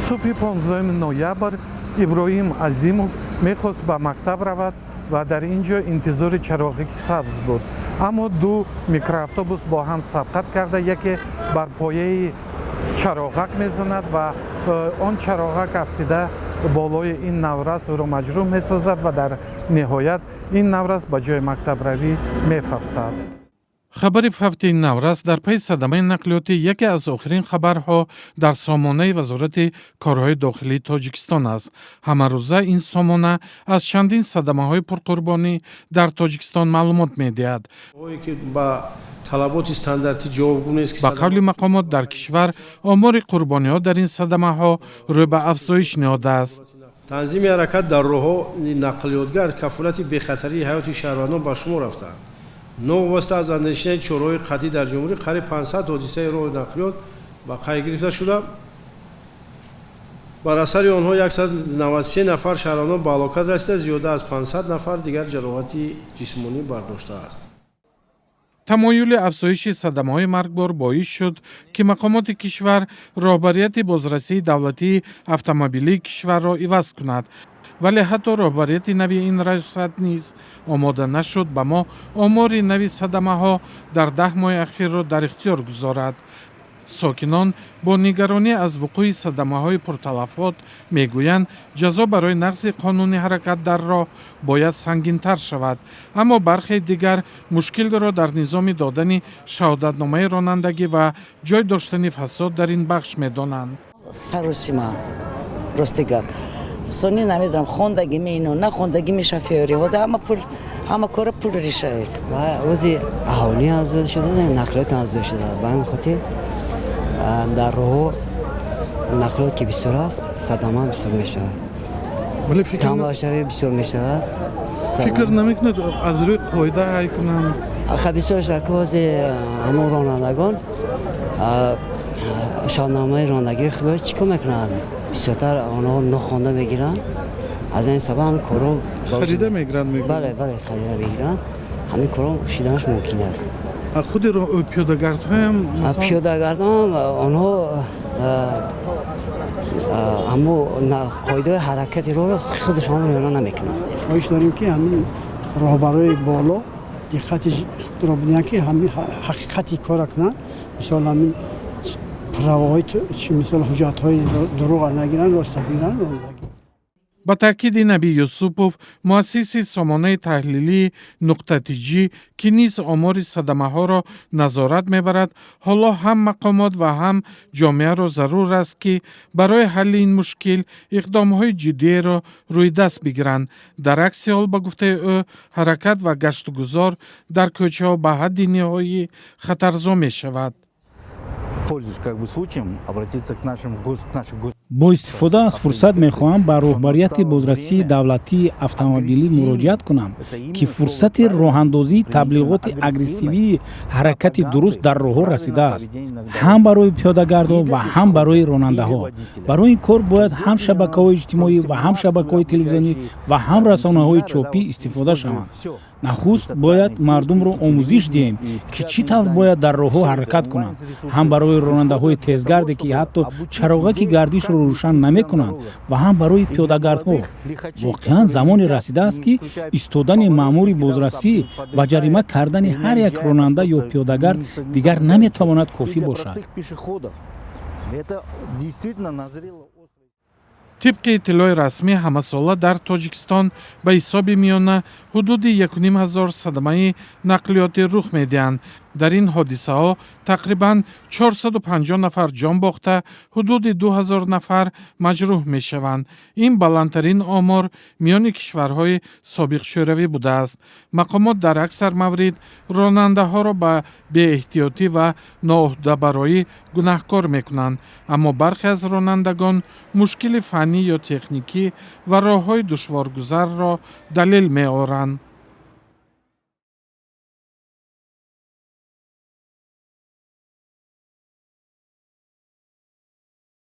Субҳи 15 ноябр Иброҳим Азимов мехост ба мактаб равад ва дар ин ҷо интизори чароғи сабз буд, аммо ду микроавтобус бо ҳам сабқат карда, яке бар пояи чароғак мезанад ва он чароғак афтида болои ин наврас ӯро маҷрӯҳ месозад ва дар ниҳоят ин наврас ба ҷои мактабравӣ мефавтад. Хабари фавти ин наврас дар пайи садамаи нақлиётӣ яке аз охирин хабарҳо дар сомонаи Вазорати корҳои дохилии Тоҷикистон аст. Ҳамарӯза ин сомона аз чандин садамаҳои пурқурбонӣ дар Тоҷикистон маълумот медиҳад. Ки ба талаботи стандартӣ ҷавобгӯ нест. Ба қавли мақомот, дар кишвар омори қурбониҳо дар ин садамаҳо рӯ ба афзоиш ниҳодааст. Танзими ҳаракат дар роҳҳо нақлиётгард кафолати бехатарии ҳаёти шаҳрвандон ба шумор рафтаанд. Новобаста аз андешидани чораҳои қатъӣ, дар ҷумҳурӣ қариб 500 ҳодисаи роҳи нақлиёт ба қайд гирифта шуда, бар асари онҳо 193 нафар шаҳрвандон ба ҳалокат расида, зиёда аз 500 нафар дигар ҷароҳати ҷисмонӣ бардоштааст. Тамоюли афзоиши садамаҳои маргбор боис шуд, ки мақомоти кишвар роҳбарияти бозрасии давлатии автомобилии кишварро иваз кунад, вале ҳатто роҳбарияти нави ин раёсат низ омода нашуд ба мо омори нави садамаҳо дар 10 моҳи ахирро дар ихтиёр гузорад. Сокинон бо нигаронӣ аз вуқӯи садамаҳои пурталафот мегӯянд, ҷазо барои нақзи қонуни ҳаракат дар роҳ бояд сангинтар шавад, аммо бархе дигар мушкилро дар низоми додани шаҳодатномаи ронандагӣ ва ҷой доштани фасод дар ин бахш медонанд. Саросима, рости гап, сони намедонам, хондагиме ино, нахондагиме, шофёри ҳозир ҳама пул, ҳама кора пул решает. Ва рӯзи аҳолӣ ҳам зиёд шуда, нақлиёт ҳам зиёд шуда. Ба ҳамин хотир дар роҳҳо нақлиёт ки бисёр аст, садама бисёр мешавад. Вале фикр Тамбалшавӣ бисёр мешавад. Фикр намекунед, аз рӯи қоида ҳай кунанд? Ха, бисёр шуд ки ҳозир ҳамон ронандагон шаҳодатномаи ронандагии худро чӣ кор мекунанд? Бисёртар онҳо нохонда мегиранд. Аз ин сабаб ҳамин корҳо Харида мегиранд, мегӯянд. Бале, харида мегиранд. Ҳамин корҳо шиданаш мумкин аст. Худи пиёдагардҳоям? Пиёдагардон онҳо ҳамо қоидаҳои ҳаракати роҳро худашон риоя намекунанд. Хоҳиш дорем, ки ҳамин роҳбарои боло диққати худро бидиҳанд, ки ҳамин ҳақиқати кора кунанд. Мисол, ҳамин правоҳои чи, мисол, ҳуҷҷатҳои дурӯға нагиранд, роста бигиранд ронандагӣ. Ба таъкиди Наби Юсупов, муассиси сомонаи таҳлилии Нуқтатиҷӣ, ки низ омори садамаҳоро назорат мебарад, ҳоло ҳам мақомот ва ҳам ҷомеаро зарур аст, ки барои ҳалли ин мушкил иқдомҳои ҷиддиеро рӯи даст бигиранд. Дар акси ҳол, ба гуфтаи ӯ, ҳаракат ва гаштугузор дар кӯчаҳо ба ҳадди ниҳоӣ хатарзо мешавад. Пользуясь как бы случаем, обратиться к нашей гос Бо истифода аз фурсат мехоҳам ба роҳбарияти бозрасии давлатии автомобилӣ муроҷиат кунам, ки фурсати роҳандозии таблиғоти агрессивии ҳаракати дуруст дар роҳҳо расидааст, ҳам барои пиёдагардон ва ҳам барои ронандаҳо. Барои ин кор бояд ҳам шабакаҳои иҷтимоӣ ва ҳам шабакаҳои телевизионӣ ва ҳам расонаҳои чопӣ истифода шаванд. Нахуст бояд мардумро омӯзиш диҳем, ки чӣ тавр бояд дар роҳҳо ҳаракат кунанд, ҳам барои ронандаҳои тезгарде, ки ҳатто чароғаки гардишро рӯшан намекунанд, ва ҳам барои пиёдагардҳо. Воқеан, замоне расидааст, ки истодани маъмури бозрасӣ ва ҷарима кардани ҳар як ронанда ё пиёдагард дигар наметавонад кофӣ бошад. Это действительно назрело. Тибқи иттилои расмӣ, ҳамасола дар Тоҷикистон ба ҳисоби миёна ҳудуди 1500 садамаи нақлиётӣ рух медиҳанд. Дар ин ҳодисаҳо тақрибан 450 нафар ҷон бохта, ҳудуди 2000 нафар маҷрӯҳ мешаванд. Ин баландтарин омор миёни кишварҳои собиқ Шӯравӣ будааст. Мақомот дар аксар маврид ронандаҳоро ба беэҳтиётӣ ва ноуҳдабароӣ гунаҳкор мекунанд, аммо бархе аз ронандагон мушкили фаннӣ ё техникӣ ва роҳҳои душворгузарро далел меоранд.